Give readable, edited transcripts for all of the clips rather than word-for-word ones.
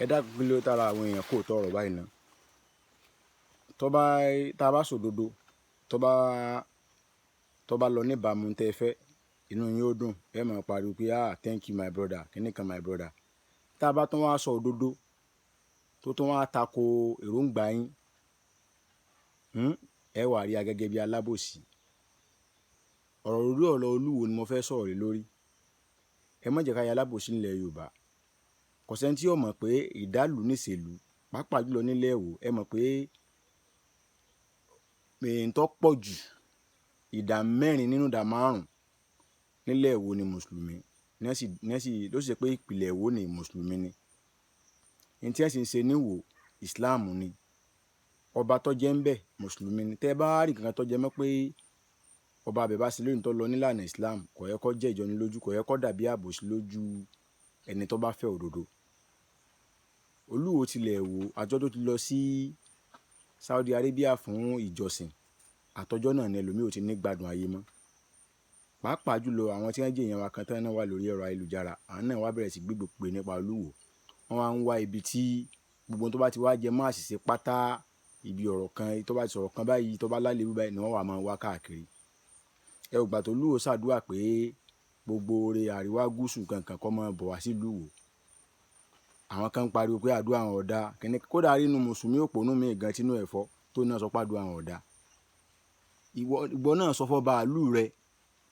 Ẹ dákun, kí ló tara àwọn èèyàn kò tọrọ báyìí ná? Tó bá tá a bá sòdodo, tó bá lọ níbàámu tẹ́ ẹ fẹ́, inú yín ó dùn, ẹ máa pariwo pé, "Ah, thank you, my brother, kíní kan, my brother." Tá a bá tún wá sọ òdodo tó tún wá tako èròǹgbà yín, ẹ wà rí a gẹ́gẹ́ bí alábòsí. Ọ̀rọ̀ lórí ọ̀rọ̀ Olúwo ni mo fẹ́ sọ̀rọ̀ lé lórí. Ẹ má jẹ́ ká ya alábòsí nílẹ̀ Yorùbá. Kò sẹ́ni tí ò mọ̀ pé ìdálù níṣèlú, pàápàá jùlọ nílẹ̀ Ìwó. Ẹ mọ̀ pé èyí tó pọ̀ jù, ìdá mẹ́rin nínú ìdá márùn-ún nílẹ̀ Ìwó ni mùsùlùmí. Ní ẹ sì ló sì ṣe pé ìpìlẹ̀ Ìwó ni mùsùlùmí ni. Ní tí ẹ sì ń ṣe níwò, Islam ni. Ọba tó jẹ́ ń bẹ̀, mùsùlùmí ni. Tẹ́ ẹ bá rí nǹkan tó jẹ́ mọ́ pé ọba abẹ bá ṣe lóyún tó lọ nílànà Islam, kò yẹ kó jẹ́ ìjọnilójú, kò yẹ kó dàbí àbòsí lójú ẹni tó bá fẹ́ òdodo. Olúwo tilẹ̀ Ìwó, àjọ tó ti lọ sí Saudi Arabia fún ìjọsìn, àtọjọ́ náà ni ẹlòmíì ò ti ní gbádùn ayé mọ́. Pàápàá jùlọ àwọn tí wọ́n jẹ́ èèyàn wa kan tán náà wà lórí ẹ̀rọ ayélujára, àwọn náà wá bẹ̀rẹ̀ sí gbégbé pé nípa Olúwo. Wọ́n wá ń wá ibi tí gbogbo ohun tó bá ti wá jẹ mọ́ àṣìṣe pátá, ibi ọ̀rọ̀ kan tó bá ti sọ̀rọ̀ kan báyìí, tó bá lálébù báyìí ni wọ́n wà máa wá káàkiri. Ẹ ò gbà tó Olúwo ṣàdúrà pé gbogbo oore àríwá, gúúsù kankan kó máa bọ̀ wá sílùú Ìwó. Àwọn kan ń pariwo pé àdúrà àwọn ọ̀dà kìíní, kódà rí inú mùsùlùmí òpònú mi gan tínú ẹ̀fọ́ tó náà sọ pé àdúrà àwọn ọ̀dà. Ìwọ náà sọ fọ́ bàálù rẹ,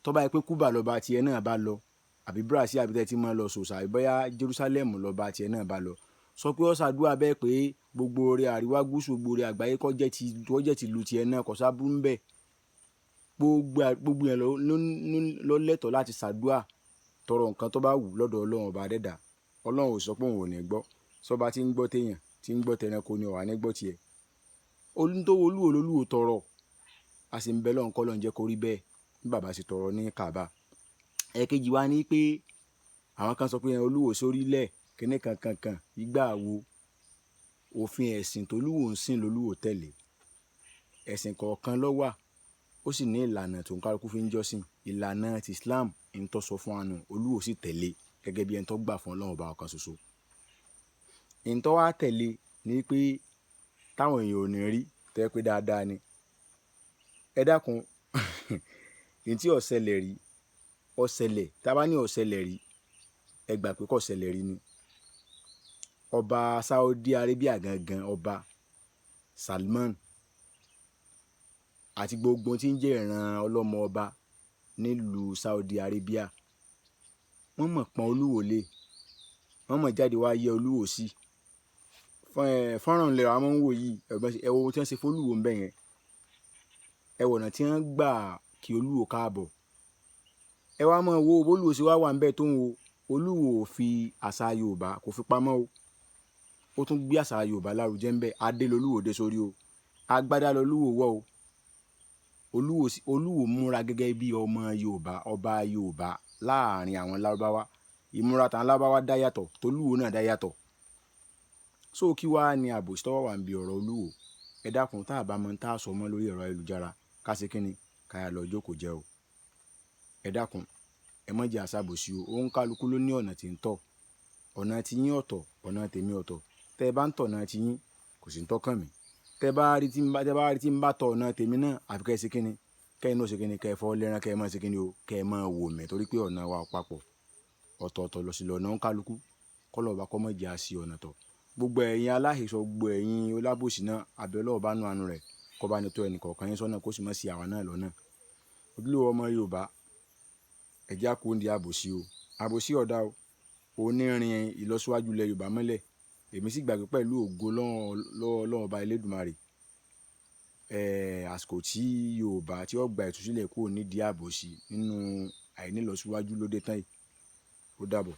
tó bá yẹ pé Kúbà lọ́ba tiẹ̀ náà bá lọ, àbí Brazil, àbí tẹ́ ti máa lọ sòsà, àbí bóyá Jerusalem lọ́ba tiẹ̀ náà bá lọ, sọ pé ó ṣàdúrà bẹ́ẹ̀ pé gbogbo oore àríwá, gúúsù, gbogbo oore àgbáyé kó jẹ́ ti ìlú tiẹ̀ náà, kò sábúrú ń bẹ̀. Gbogbo yẹn ló lẹ́tọ̀ọ́ láti ṣàdúrà tọrọ nǹkan tó bá wù lọ́dọ̀ Ọlọ́run ọba adẹ́dà. Ọlọ́run ò sọ pé òun ò ní gbọ́. Sọba tí ń gbọ́ téèyàn, tí ń gbọ́ tẹranko ni ọ̀wá ní gbọ́ tiẹ̀. Ohun tó wo Olúwo lolúwo tọrọ, a sì ń bẹ Ọlọ́run kọ́ lọ́n jẹ́ kó rí bẹ́ẹ̀ bí bàbá ṣe tọrọ ní Kaaba. Ẹ̀kejì wa ní pé àwọn kan sọ pé Olúwo sórílẹ̀ kíní kan kan ìgbà wo. Òfin ẹ̀sìn tolúwo ń sìn lolúwo tẹ̀lé. Ẹ̀sìn kọ̀ọ̀kan ló wà, ó sì ní ìlànà tó ń kálukú fi ń jọ́sìn. Ìlànà ti Islam ń tó sọ fún àánú, Olúwo sì tẹ̀lé gẹ́gẹ́ bí ẹni tó gbà fún Ọlọ́run ọba ọ̀kan ṣoṣo. Ìyẹn tó wá tẹ̀lé ní pé táwọn èèyàn ò ní rí tó jẹ́ pé dáadáa ni. Ẹ dákun, ìyẹn tí ó ṣẹlẹ̀ rí, ó ṣẹlẹ̀. Tá a bá ní ó ṣẹlẹ̀ rí, ẹ gbà pé kò ṣẹlẹ̀ rí ni. Ọba Saudi Arabia gangan, ọba Salman, àti gbogbo tí ń jẹ́ ìran ọlọ́mọ ọba nílùú Saudi Arabia, wọ́n mọ̀ pọ́n Olúwo lé, wọ́n mọ̀ jáde wá yẹ Olúwo sí. Fọ́nrán ńlẹ̀ wa máa ń wò yìí. Ẹ wo ohun tí wọ́n ṣe fún Olúwo ń bẹ̀ yẹn. Ẹ wò ọ̀nà tí wọ́n gbà kí Olúwo káàbọ̀. Ẹ wá máa wo bólúwo ṣe wá wà ń bẹ̀ tó ń wo. Olúwo ò fi àṣà Yorùbá kò fi pamọ́ o. Ó tún gbé àṣà Yorùbá lárugẹ ń bẹ̀. Adé lolúwo dé sórí o, agbádá lolúwo wọ̀ o. Olúwo múra gẹ́gẹ́ bí ọmọ Yorùbá, ọba Yorùbá láàrin àwọn Lárúbáwá. Ìmúra tàwọn Lárúbáwá dá yàtọ̀, tolúwo náà dá yàtọ̀. So kí wá ní àbòsí tó wà níbi ọ̀rọ̀ Olúwo? Ẹ dákun, tá a bá mọ tá a sọ mọ́ lórí ẹ̀rọ ayélujára, ká ṣe kínni, ká yà lọ jókòó jẹ́ o. Ẹ dákun, ẹ má jẹ́ àṣàbòsí o. Òun kálukú ló ní ọ̀nà tí ń tọ̀. Ọ̀nà tí yín ọ̀tọ̀, ọ̀nà tèmi ọ̀tọ̀. Tẹ́ ẹ bá ń tọ̀ ọ̀nà tí yín, kò sí ń tọ́kàn mi. Tẹ́ bá rí tí ń bá tọ̀ ọ̀nà tèmi náà, àfi kẹ́ ẹ ṣe kínni, kẹ́ ẹ náà ṣe kínni, kẹ́ ẹ fọ́ lẹ́rán, kẹ́ ẹ má ṣe kínni o, kẹ́ ẹ má wò mí, torí pé ọ̀nà wa ò papọ̀. Ọ̀tọ̀ọ̀tọ̀ lọ sí lọ́nà òun kálukú. Kọ́lọ̀ ọba kọ́ mọ́ jẹ́ àṣì ọ̀nà tọ̀. Gbogbo ẹ̀yin aláhesọ, gbogbo ẹ̀yin olábòsí náà, àbẹ̀ Ọlọ́run bá nú àánú rẹ̀ kó bá ní tó ẹnì kọ̀ọ̀kan yín sọ́nà, kó sì má sí àwa náà lọ́nà. Ojúlówó ọmọ Yorùbá, ẹ jẹ́ á kúrò nídìí àbòsí o. Àbòsí ọ̀dà o. Onírin ìlọsíwájú ilẹ̀ Yorùbá mọ́lẹ̀. Èmi sì gbàgbé pẹ̀lú ògo lọ́wọ́ Ọlọ́run ọba Elédùmarè. Àsìkò tí Yorùbá tí ó gba ìtúsílẹ̀ kúrò nídìí àbòsí nínú àìnílọsíwájú ló dé tán yìí. Ó dàbọ̀.